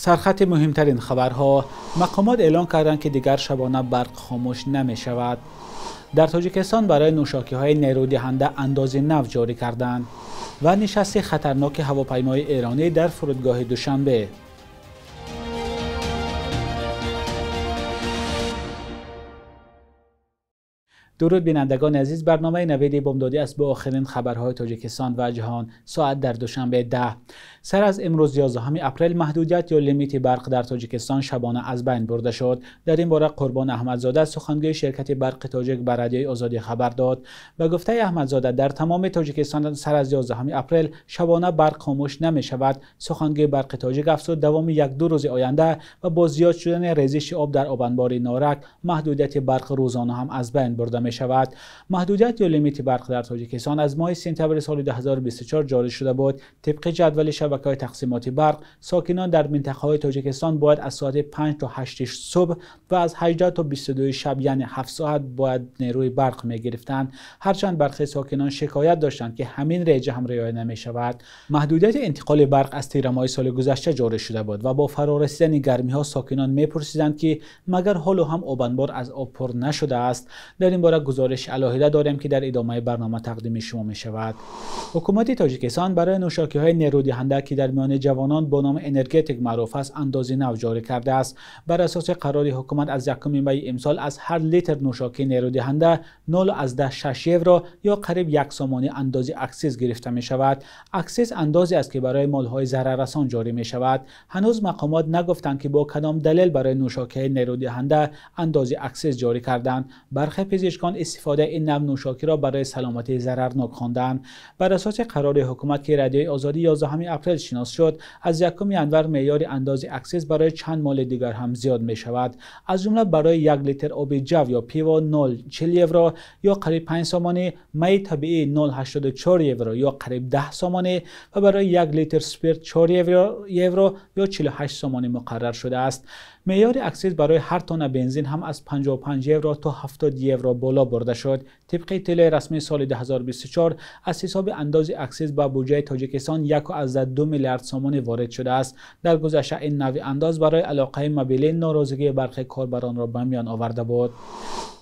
Сархати муҳимтарин хабарҳо. Мақомот эълон карданд, ки дигар шабона барқ хомӯш намешавад. Дар Тоҷикистон барои нӯшокиҳои нерӯдиҳанда андози нав ҷорӣ карданд ва нишасти хатарноки ҳавопаймои эронӣ дар фурудгоҳи Душанбе. Дуруд бинандагони азиз, барномаи навиди бомдодӣ аст бо охирин хабарҳои Тоҷикистон ва ҷаҳон. Соат дар Душанбе 10. Сар аз имрӯз 11 апрел маҳдудият ё лимити барқ дар Тоҷикистон шабона аз байн бурда шуд. Дар ин бора Қурбон Аҳмадзода, сухангӯи ширкати барқи тоҷик, ба Радиои Озодӣ хабар дод. Ба гуфтаи Аҳмадзода, дар тамоми Тоҷикистон сар аз 11 апрел шабона барқ хомӯш намешавад. Сухангӯи барқи тоҷик афзуд, давоми як-ду рӯзи оянда ва бо зиёд шудани резиши об дар обанбори Норак маҳдудияти барқ рӯзона ҳам аз байн бурда мешавад. Маҳдудият ё лимити барқ дар Тоҷикистон аз моҳи сентябри соли 2024 ҷорӣ шуда буд. Тибқи ҷадвали шабакаҳои тақсимоти барқ, сокинон дар минтақаҳои Тоҷикистон бояд аз соати 5 то 8 субҳ ва аз 18 то 22 шаб, яъне 7 соат, бояд нерӯи барқ мегирифтанд. Ҳарчанд бархе сокинон шикоят доштанд, ки ҳамин реҷа ҳам риоя намешавад. Маҳдудияти интиқоли барқ аз тирамоҳи соли гузашта ҷорӣ шуда буд ва бо фарорасидани гармиҳо сокинон мепурсиданд, ки магар ҳоло ҳам обанбор аз об пур нашудааст. Дар ин бора гузориши алоҳида дорем, ки дар идомаи барнома тақдими шумо мешавад. Ҳукумати Тоҷикистон барои нӯшокиҳои нерӯдиҳанда, ки дар миёни ҷавонон бо номи энергетик маъруф аст, андози нав ҷорӣ кардааст. Бар асоси қарори ҳукумат аз 1 майи имсол аз ҳар литр нӯшокии нерӯдиҳанда 0,6 евро ё қариб 1 сомонӣ андози аксиз гирифта мешавад. Аксиз андозе аст, ки барои молҳои зараррасон ҷорӣ мешавад. Ҳанӯз мақомот нагуфтанд, ки бо кадом далел барои нӯшокиҳои нерӯдиҳанда андози аксиз ҷорӣ карданд. Бархе пизишкон истифодаи ин нав нӯшокиро барои саломатӣ зарарнок хонданд. Бар асоси қарори ҳукумат, ки Радиои Озодӣ 11 апрел шинос шуд, аз 1 январ меъёри андози аксиз барои чанд моли дигар ҳам зиёд мешавад. Аз ҷумла барои 1 литр оби ҷав ё пиво 0,40 евро ё қариб 5 сомонӣ, майи табиӣ 0,84 евро ё қариб 10 сомонӣ ва барои 1 литр спирт 4 евро ё 48 сомонӣ муқаррар шудааст. Меъёри аксиз барои ҳар тонна бензин ҳам аз 55 евро то 70 евро боло бурда шуд. Тибқи иттилои расмии соли 2024 аз ҳисоби андози аксиз ба буҷаи Тоҷикистон 1,2 миллиард сомонӣ ворид шудааст. Дар гузашта ин навъи андоз барои алоқаи мобилӣ норозигии бархе корбаронро ба миён оварда буд.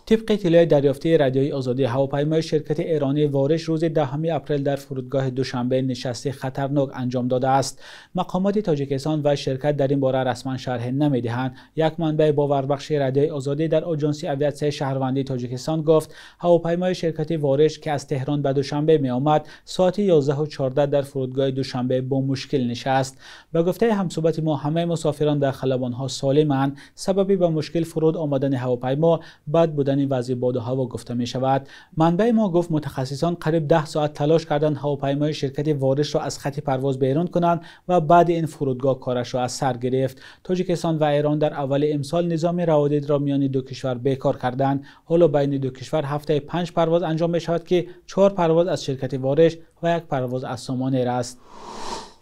Тибқи иттилои дарёфтии Радиои Озодӣ, ҳавопаймои ширкати эронӣ Вориш рӯзи 10 апрел дар фурудгоҳи Душанбе нишасти хатарнок анҷом додааст. Мақомоти Тоҷикистон ва ширкат дар ин бора расман шарҳ намедиҳанд. Як манбаи боварбахши Радиои Озодӣ дар Оҷонси авиатсияи шаҳрвандии Тоҷикистон гуфт, ҳавопаймои ширкати Вориш, ки аз Теҳрон ба Душанбе меомад, соати 11:14 дар фурудгоҳи Душанбе бо мушкил нишаст. Ба гуфтаи ҳамсӯҳбати мо, ҳамаи мусофирон дар халабонҳо солиманд. Сабаби ба мушкил фуруд омадани ҳавопаймо бад будани вазъи боду ҳаво гуфта мешавад. Манбаи мо гуфт, мутахассисон қариб 10 соат талош карданд ҳавопаймои ширкати Воришро аз хати парвоз берун кунанд ва баъди ин фурудгоҳ корашро аз сар гирифт. Тоҷикистон ва Эрон дар аввали имсол низоми раводидро миёни ду кишвар бекор карданд. Ҳоло байни ду кишвар ҳафтаи 5 парвоз анҷом мешавад, ки 4 парвоз аз ширкати Вориш ва 1 парвоз аз Сомон Эйр аст.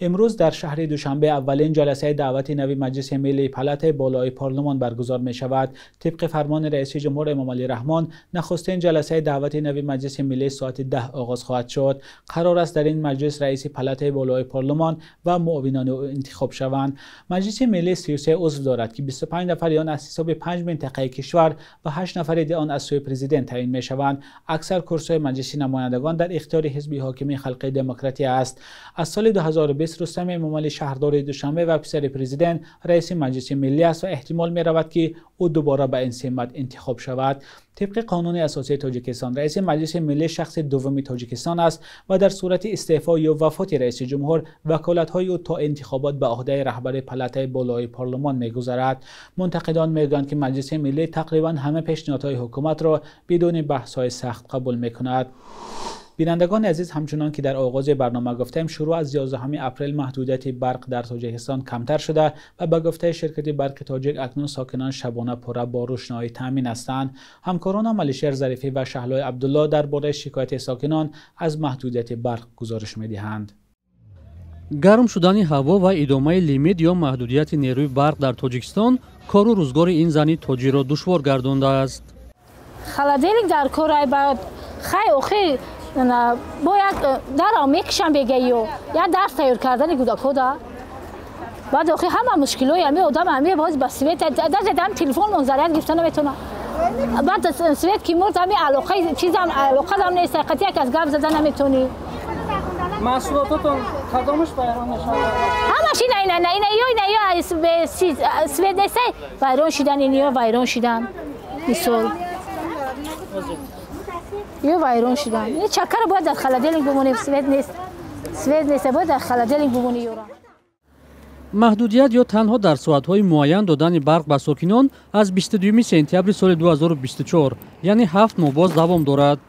Имрӯз дар шаҳри Душанбе аввалин ҷаласаи даъвати нави Маҷлиси Миллии Палатаи болои парлумон баргузор мешавад. Тибқи фармони раиси ҷумҳур Эмомалӣ Раҳмон, нахустин ҷаласаи даъвати нави Маҷлиси Миллӣ соати 10 оғоз хоҳад шуд. Қарор аст дар ин маҷлис раиси Палатаи болои парлумон ва муовинони ӯ интихоб шаванд. Маҷлиси Миллӣ 33 узв дорад, ки 25 нафари он аз ҳисоби 5 минтақаи кишвар ва 8 нафари он аз сӯи президент таъин мешаванд. Аксар курсиҳои Маҷлиси намояндагон дар ихтиёри ҳизби ҳокими Халқи Демократия аст. Аз соли 2020 Рустам Эмомалӣ шаҳрдори Душанбе ва писари президент раиси Маҷлиси Миллӣ аст ва эҳтимол меравад, ки ӯ дубора ба ин симат интихоб шавад. Тибқи қонуни асосии Тоҷикистон, раиси Маҷлиси Миллӣ шахси дуввуми Тоҷикистон аст ва дар сурати истеъфо ё вафоти раиси ҷумҳур ваколатҳои ӯ то интихобот ба ӯҳдаи раҳбари Палатаи болои парлумон мегузарад. Мунтақидон мегӯянд, ки Маҷлиси Миллӣ тақрибан ҳама пешниҳодҳои ҳукуматро бидуни баҳсҳои сахт қабул мекунад. Бинандагони азиз, ҳамчунон ки дар оғози барнома гуфтем, шурӯъ аз 11 апрел маҳдудияти барқ дар Тоҷикистон камтар шуда ва ба гуфтаи ширкати барқи тоҷик акнун сокинон шабона пурра бо рӯшноӣ таъмин ҳастанд. Ҳамкоронам Алишер Зарифӣ ва Шаҳлои Абдулло дар бораи шикояти сокинон аз маҳдудияти барқ гузориш медиҳанд. Гарм шудани ҳаво ва идомаи лимит ё маҳдудияти нерӯи барқ дар Тоҷикистон кору рӯзгори ин зани тоҷиро душвор гардондааст. Холодильник дар кор хай охи бо як дарам мекушам бегаё як дарс тайёр кардани кӯдакҳо да. Баъд охи ҳама мушкилои ҳами одам ҳами боз ба свет даже дам телефон заряд гирифта наметавонам. Баъд свет ки мурд ҳами алоқаи чизам алоқадам нест, қати як аз гап зада наметавонӣ. Маҳсулототон кадомаш вайрон мешавад? Ҳамаш ина ина ина ё ина ё свет нест, вайрон шидан, ин ё вайрон шидан. Мисол. Ё вайрон шидан. Ин чакара бояд дар холодильник бимонем, свет нест. Свет нест, бояд дар холодильник бимонӣ ёра. Маҳдудият ё танҳо дар соатҳои муайян додани барқ ба сокинон аз 22 сентябри соли 2024, яъне 7 моҳ боз давом дорад.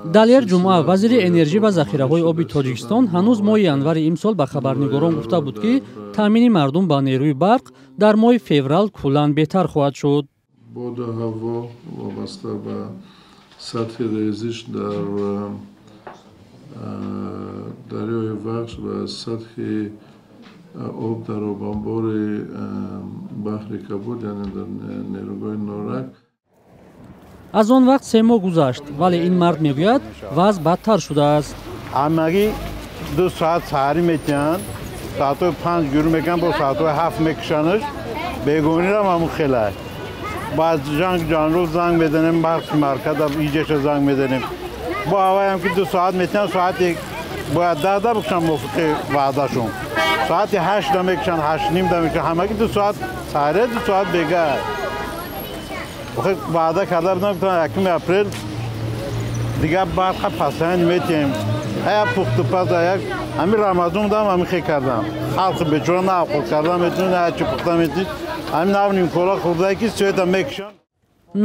Далер Ҷумъа, вазири энержӣ ва захираҳои оби Тоҷикистон, ҳанӯз моҳи январи имсол ба хабарнигорон гуфта буд, ки таъмини мардум ба нерӯи барқ дар моҳи феврал куллан беҳтар хоҳад шуд. Боду ҳаво вобаста ба сатҳи резиш дар дарёи Вахш ва сатҳи об дар обанбори баҳри Кабуд, яъне дар нерӯгоҳи Норак. Аз он вақт 3 моҳ гузашт, вале ин мард мегӯяд вазъ бадтар шудааст. Ҳамагӣ 2 соат саҳарӣ метиҳанд, соатҳои 5 гюр мекунанд, бо соатҳои 7 мекушанаш. Бегонирам ҳамун хелай. Баъд ҷанг ҷанрӯз занг мезанем, барқи марказа иҷаша занг мезанем. Бо ҳаваям ки 2 соат метиҳанд, соати бояд 10 бикушанд мувофиқи ваъдашон. Соати 8 мекушанд, 8:30 мекушанд, ҳамагӣ 2 соат саҳарӣ, 2 соат бегаҳ. Ваъда карда будам, ки 1 апрел дигар барқа пасанд метиҳем. Ая пухту паз, як ҳамин Рамазон дам ҳамин хе кардам. Халқи бечора на авқот карда метавонад, на чӣ пухта метавонад. Ҳамин нав нимкола хӯрдае ки света мекушанд.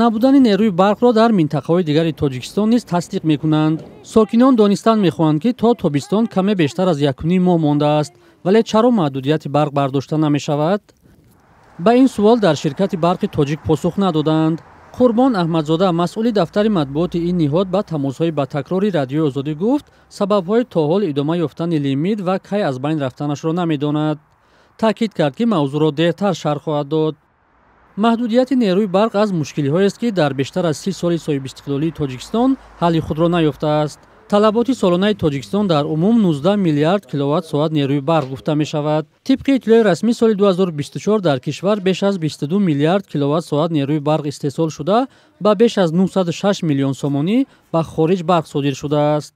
Набудани нерӯи барқро дар минтақаҳои дигари Тоҷикистон низ тасдиқ мекунанд. Сокинон донистан мехоҳанд, ки то тобистон каме бештар аз 1,5 моҳ мондааст, вале чаро маҳдудияти барқ бардошта намешавад? Ба ин суол дар ширкати барқи тоҷик посух надоданд. Қурбон Аҳмадзода, масъули дафтари матбуоти ин ниҳод, ба тамосҳои ба такрори Радиои Озодӣ гуфт, сабабҳои то ҳол идома ёфтани лимит ва кай аз байн рафтанашро намедонад. Таъкид кард, ки мавзӯъро дертар шарҳ хоҳад дод. Маҳдудияти нерӯи барқ аз мушкилиҳоест, ки дар бештар аз 30 соли соҳибистиқлолии Тоҷикистон ҳалли худро наёфтааст. Талаботи солонаи Тоҷикистон дар умум 19 миллиард киловатт-соат нерӯи барқ гуфта мешавад. Тибқи иттилои расмӣ, соли 2024 дар кишвар беш аз 22 миллиард киловатт-соат нерӯи барқ истеҳсол шуда, ба беш аз 906 миллион сомонӣ ба хориҷ барқ содир шудааст.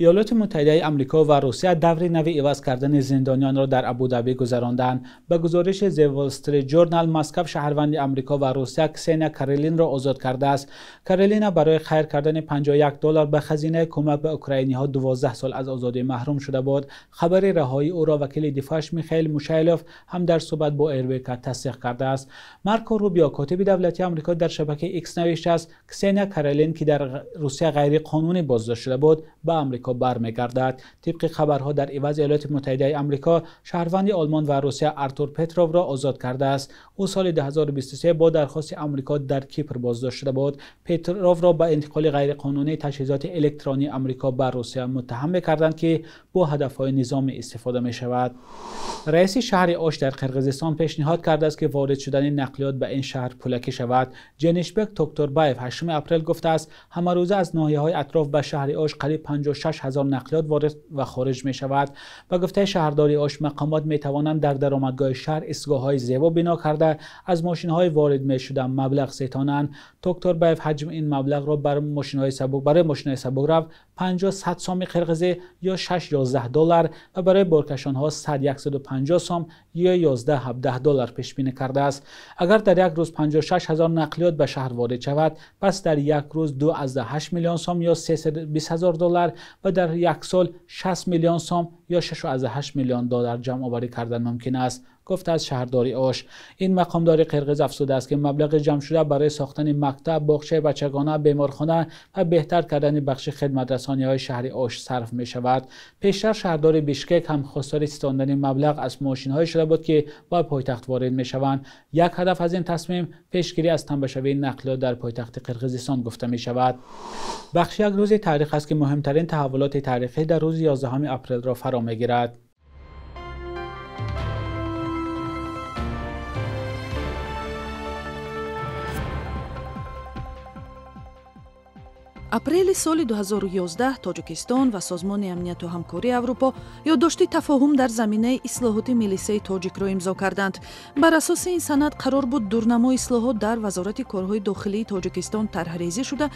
ایالات متحده آمریکا و روسیه دور نوی عوض کردن زندانیان را در ابوظبی گذراندند. به گزارش The Wall Street Journal، مسکو شهروند آمریکا و روسیه کسینیا کارلین را آزاد کرده است. کارلینا برای خیر کردن $51 به خزینه کمک به اوکراینی‌ها 12 سال از آزادی محروم شده بود. خبر رهایی او را وکیل دفاعش میخائیل موشایلوف هم در صحبت با RBK تصدیق کرده است. مارکو روبیو، کاتب دولتی آمریکا، در شبکه ایکس نوشته است کسینیا کارلین که در روسیه غیر قانونی بازداشت شده بود به آمریکا برمیگردد. طبق خبرها در عوض ایالات متحده آمریکا شهروند آلمان و روسیه آرتور پتروف را آزاد کرده است. او سال 2023 با درخواست آمریکا در کیپر بازداشت شده بود. پتروف را به انتقال غیرقانونی تجهیزات الکترونی آمریکا به روسیه متهم می‌کردند که با هدف‌های نظامی استفاده می‌شود. رئیس شهر آش در قرقیزستان پیشنهاد کرده است که وارد شدن نقلیات به این شهر پولکی شود. جنیشبک توکتوربایف 8 اپریل گفته است همه روزه از ناحیه‌های اطراف به شهر آش قریب 56000 نقلیات وارد و خارج می شود. به گفته شهرداری آش، مقامات می توانند در درآمدگاه شهر ایستگاه‌های زیبا بنا کرده از ماشین‌های وارد می شده مبلغ ستانند. توکتوربایف حجم این مبلغ را برای ماشین‌های سبک رو 50 سوم قرقیزی یا 6.11 دلار و برای بارکشان‌ها 100 150 سوم یا 11.17 دلار پیش بینی کرده است. اگر در یک روز 56000 نقلیات به شهر وارد شود، پس در یک روز 2.8 میلیون سوم یا 320 هزار دلار و در یک سال 60 میلیون سوم یا ё 6.8 миллион доллар ҷамъоварӣ кардан мумкин аст, гуфтааст шаҳрдори Ош. Ин мақомдори қирғиз афзудааст, ки маблағи ҷамъшуда барои сохтани мактаб, боғчаи бачагона, беморхона ва беҳтар кардани бахши хидматрасониҳои шаҳри Ош сарф мешавад. Пештар шаҳрдори Бишкек ҳам хостори ситондани маблағ аз мошинҳое шуда буд, ки ба пойтахт ворид мешаванд. Як ҳадаф аз ин тасмим пешгирӣ аз танбашавии нақлиёт дар пойтахти Қирғизистон гуфта мешавад. Бахши як рӯзи таърих аст, ки муҳимтарин таҳаввулоти таърихӣ дар рӯзи 11 апрелро фаро мегирад. Апрели соли 2011 Тоҷикистон ва Созмони амнияту ҳамкории Аврупо ёддошти тафоҳум дар заминаи ислоҳоти милисаи тоҷикро имзо карданд. Бар асоси ин санад қарор буд дурнамои ислоҳот дар Вазорати корҳои дохилии Тоҷикистон тарҳрезӣ шуда,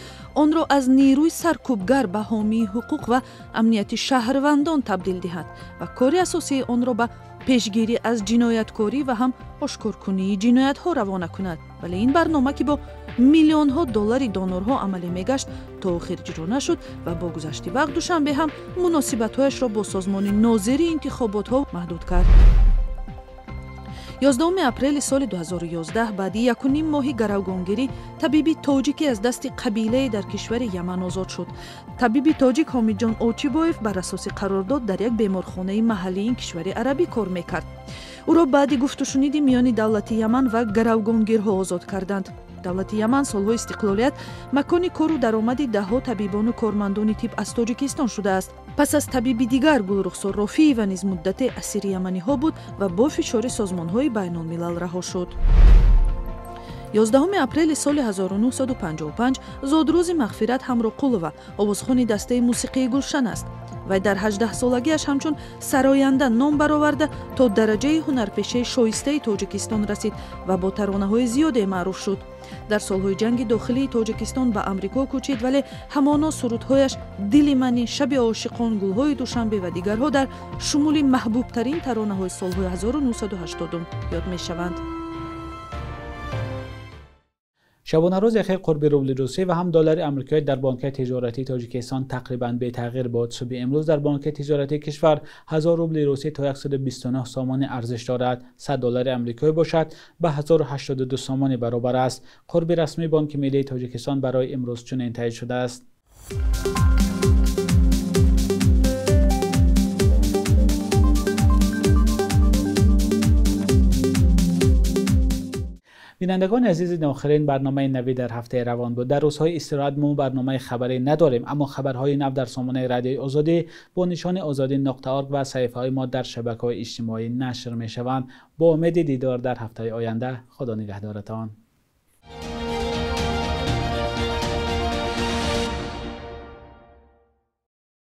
онро аз нерӯи саркӯбгар ба ҳомии ҳуқуқ ва амнияти шаҳрвандон табдил диҳад ва кори асосии онро ба пешгирӣ аз ҷинояткорӣ ва ҳам ошкоркунии ҷиноятҳо равона кунад. Вале ин барнома, ки бо миллионҳо доллари донорҳо амалӣ мегашт, то охир иҷро нашуд ва бо гузашти вақт Душанбе ҳам муносибатҳояшро бо созмони нозири интихоботҳо маҳдуд кард. 11 апрели соли 2011 баъди 1,5 моҳи гаравгонгирӣ табиби тоҷике аз дасти қабилае дар кишвари Яман озод шуд. Табиби тоҷик Ҳомиҷон Очибоев бар асоси қарордод дар як беморхонаи маҳаллии ин кишвари арабӣ кор мекард. Ӯро баъди гуфтушуниди миёни давлати Яман ва гаравгонгирҳо озод карданд. Давлати Яман солҳои истиқлолият макони кору даромади даҳҳо табибону кормандони тиб аз Тоҷикистон шудааст. Пас аз табиби дигар Гулрухсор Рофиева низ муддате асири яманиҳо буд ва бо фишори созмонҳои байнулмилал раҳо шуд. 11 апрели соли 1955 зодрӯзи Мағфират Ҳамроқулова, овозхони дастаи мусиқии Гулшан аст. Вай дар 18-солагиаш ҳамчун сароянда ном бароварда то дараҷаи ҳунарпешаи шоистаи Тоҷикистон расид ва бо таронаҳои зиёде маъруф шуд. Дар солҳои ҷанги дохилии Тоҷикистон ба Амрико кӯчид, вале ҳамоно сурудҳояш «Дили мани», «Шаби ошиқон», «Гулҳои Душанбе» ва дигарҳо дар шумули маҳбубтарин таронаҳои солҳои 1980 ёд мешаванд. Шабонарӯзи охир қурби рубли русӣ ва ҳам доллари амрикоӣ дар бонки тиҷоратии Тоҷикистон тақрибан бетағйир буд. Субҳи имрӯз дар бонки тиҷоратии кишвар 1000 рубли русӣ то 129 сомонӣ арзиш дорад. 100 доллари амрикоӣ бошад ба 1082 сомонӣ баробар аст. Қурби расмии Бонки миллии Тоҷикистон барои имрӯз чунин таъйин шудааст. Бинандагони азиз, ин охирин барномаи навӣ дар ҳафтаи равон буд. Дар рӯзҳои истироҳат мо барномаи хабарӣ надорем, аммо хабарҳои нав дар сомонаи радиои Озодӣ бо нишони озодӣ.org ва саҳифаҳои мо дар шабакаҳои иҷтимоӣ нашр мешаванд. Бо умеди дидор дар ҳафтаи оянда, Худо нигаҳдоратон.